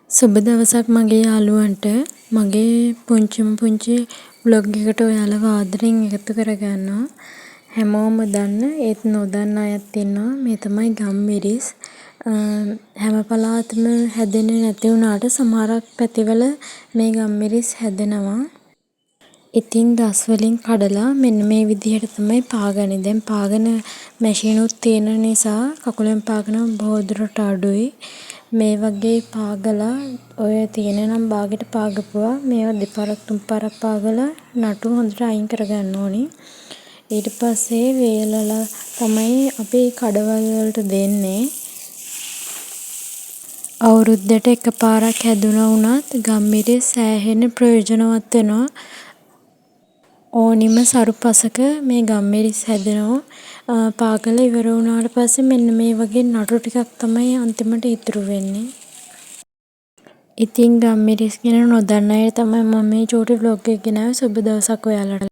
සුබ දවසක් මගේ යාළුවන්ට. මගේ පුංචිම පුංචි ව්ලොග් එකට ඔයාලව ආදරෙන් එකතු කරගන්නවා. හැමෝම දන්න ඒත් නොදන්න අයත් ඉන්නවා. මේ තමයි ගම්මිරිස්. හැම පළාතෙම හැදෙන්නේ නැති වුණාට සමහරක් පැතිවල මේ ගම්මිරිස් හැදෙනවා. ඉතින් ගස් වලින් කඩලා මෙන්න මේ විදිහට තමයි පාගන්නේ. දැන් පාගන මැෂිනුත් තියෙන නිසා කකුලෙන් පාගනවා බොහෝ දුරට අඩුයි. මේ වගේ පාගලා, ඔය තියෙන නම් බාගෙට පාගපුවා මේවා දෙපාරක් තුන් පාරක් පාගලා නටු හොඳට අයින් කරගන්න ඕනි. ඊට පස්සේ වේලලා තමයි අපි කඩවල් වලට දෙන්නේ. අවුරුද්දට එක පාරක් හැදුනා වුණත් ගම්මිරිස් සෑහෙන ප්‍රයෝජනවත් වෙනවා. ඕනිම සරු පසක මේ ගම්මිරිස් හැදෙනවා. පාගලා ඉවර වුණාට පස්සේ මෙන්න මේ වගේ නටු ටිකක් තමයි අන්තිමට ඉතුරු වෙන්නේ. ඉතින් ගම්මිරිස් ගැන නොදන්න අය තමයි මම මේ චූටි ව්ලොග් එක ගෙනාවේ. සුබ දවසක් ඔයාලට.